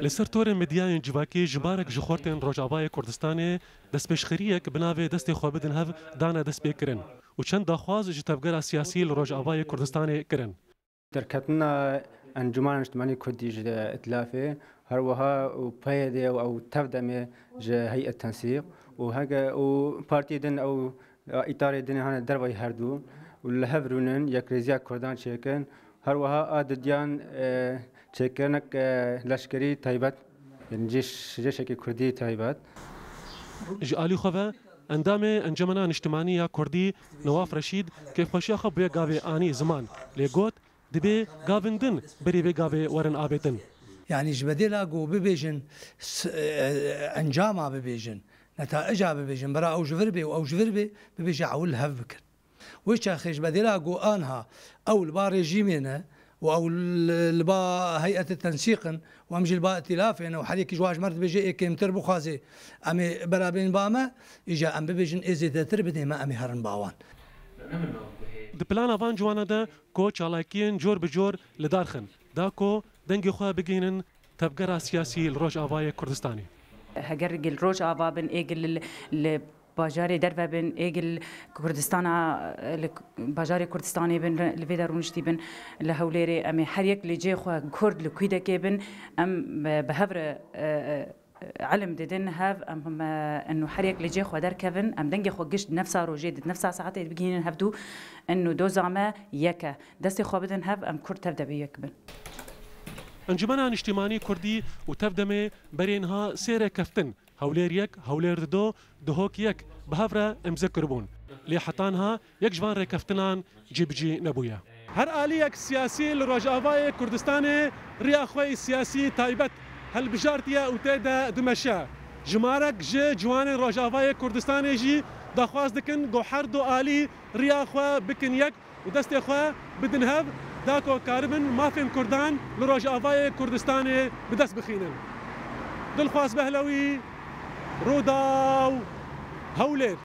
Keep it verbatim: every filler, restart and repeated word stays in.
Li ser torên medyayên civakî jimarek ji xortên Rojavayê Kurdistanê destpêşxeriyek bi navê Destê Xwe Bidin Hev dane destpêkirin û çend daxwaz ji tevgera siyasî li Rojavayê Kurdistanê kirin. Derketina Encûmena Niştimanî Kurdî ji Îtilafê, her wiha û P Y D û ew tev demê ji Heyet Tensîq û hege û partiyê din ew îtarê din hane dervayî herdû û li hev rûnin, yekrêziya Kurdan çêkin. Her wiha a didiyan, e, çêkirinek, e, leşkerî taybet, yani cêş-, cêşekî Kurdî taybet. Ji alî xwe ve endamê Encûmena Niştimanî ya Kurdî Newaf Reşîd kêfxweşiya xwe bi vê gavê anî ziman, lê got, dibê gavên din berî vê gavê werin avêtin. Yanî ji bedêla ku bibêjin s-, e, encama bibêjin, netaica bibêjin, bira ew ji vir bê û ew ji vir bê, bibêje ew li hev bikin. Wê çaxê ji bedêla ku anha ew li ba rejîmê ne û ew li, li ba heyetê tensîq in û em jî li ba îtîlafê ne û her yekî ji wan ji me re dibêje ê kêmtir bixwaze em ê berabên ba me, îja em bibêjin ê zêdetir bidê me, em ê herin ba wan. Di plana van ciwana de ku çalakiyên cor bi cor li dar xin, da ku dengê xwe bigihînin tevgera siyasî li Rojavayê Kurdistanê. Heger gil Rojava bin, ê gil li, li bajarê derve bin, ê gil Kurdistana, li bajarê Kurdistanê bin, li vê de rûniştî bin, li Hewlêrê em ê her yek li cê xwe Kurd li Kwîdekê bin, em bi hev re, e, e, ilim didin hev, em, e, inu her yek li cê xwe derkevin, em dengê xwe gişt nefsa rojê di nefsa saetê bigihînin hevdû, inu doza me yek e. Destê xwe bidin hev, em Kurd tev de bi yek bin. Encûmena Niştimanî Kurdî û tev demê berê niha sê rêkeftin, Hewlêr yek, Hewlêr dido, Duhok yek bi hev re îmze kiribûn. Lê heta niha yek ji van rêkeftinan cîbicî nebûye. Her aliyek siyasî li Rojavayê Kurdistanê riya xwe yî siyasî taybet hilbijartiye û tê de dimeşe. Jimarek ji ciwanên Rojavayê Kurdistanê jî daxwaz dikin ku her du alî riya xwe bikin yek û destê xwe bidin hev, da ku karibin mafên Kurdan li Rojavayê Kurdistanê bi dest bixînin. Dilxwaz Behlewî, Rûdaw, Hewlêr.